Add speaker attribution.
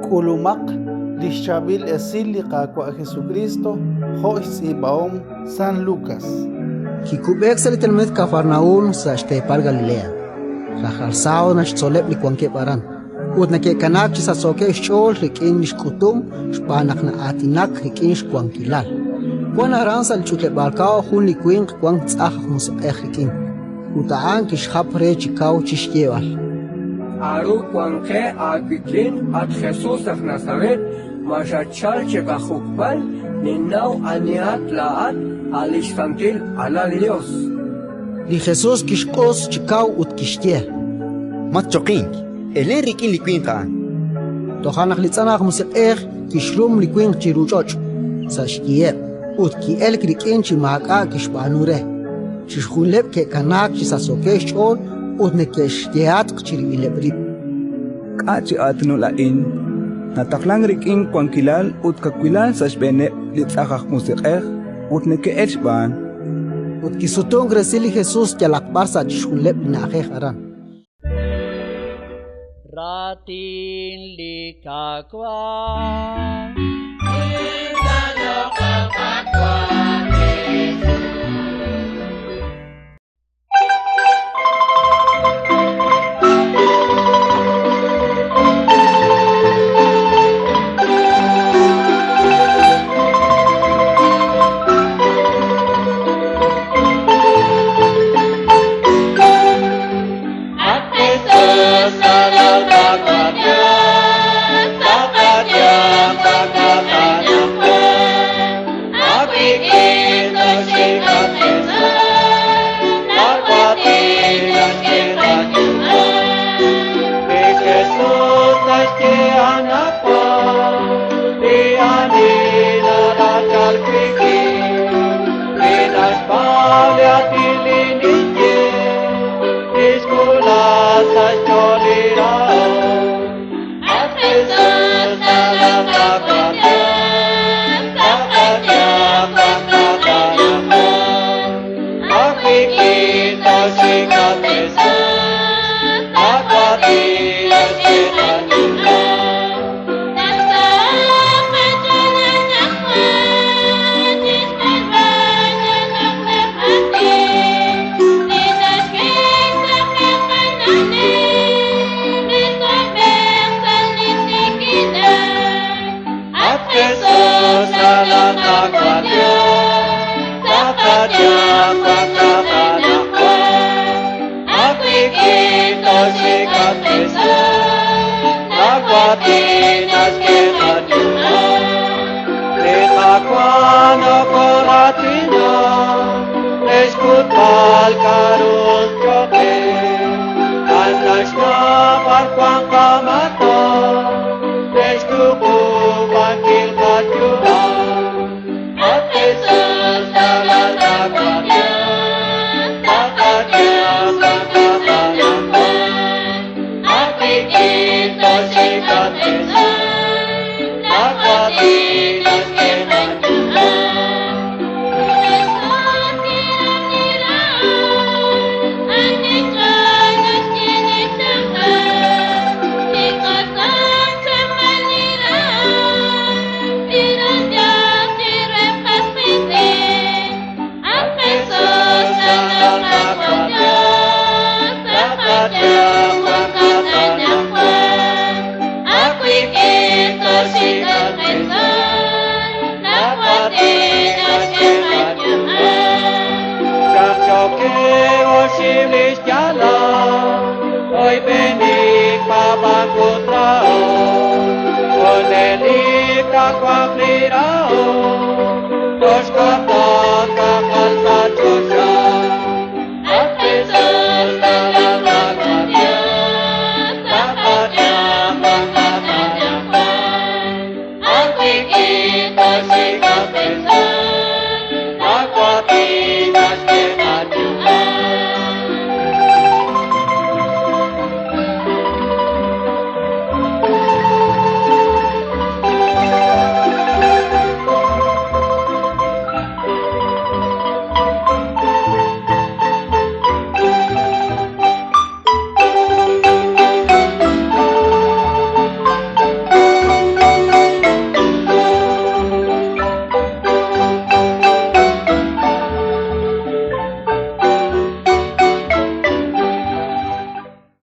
Speaker 1: K'ulumaq li xChaab'il Esil li Qaawa' Jesukriist jo' xtz'iib'ahom San Lukas.
Speaker 2: Kikub'eek sa' li tenamit Kafarnaúm sa' xteepal Galilea. Rajlal sábado naxtzoleb' li wankeb' aran, ut neke'kanaak chi sachsookeb' xch'ool rik'in li xk'utum xb'aan naq na'aatinak rik'in xwankilal. Wank aran sa' li ch'utleb'aal kab'l jun li winq wank tz'ajn aj musiq'ej rik'in, ut a'an kixjap re chi kaw chi xyeeb'al:
Speaker 3: K'aru wank qe aawik'in, at Jesus aj Nazaret? Ma xatchalk chi qajuk'b'al? Ninnaw anihat laa'at, a' li xSantil Alal li Yos.
Speaker 2: Li Jesus kixq'us chi kaw ut kixye:
Speaker 4: Matchoqink, elen rik'in li winq a'an.
Speaker 2: Toja' naq li tz'ajn aj musiq'ej kixrum li winq chiru ch'och' sa' xyiheb' ut ki'elk rik'in chi maak'a' kixb'aanu re. Chixjunileb' ke'kanaak chi sachsookeb' xch'ool ut neke'xyehatq chirib'ileb' rib':
Speaker 5: K'a' chi aatinul a'in? Nataqlank rik'in wankilal ut kawilal sa' xb'eeneb' li tz'ajn aj musiq'ej ut neke'elk xb'aan.
Speaker 2: Ut kisutunk resil li Jesus yalaq b'ar sa' chixjunileb' li na'ajej aran.
Speaker 6: Raatin li Qaawa'.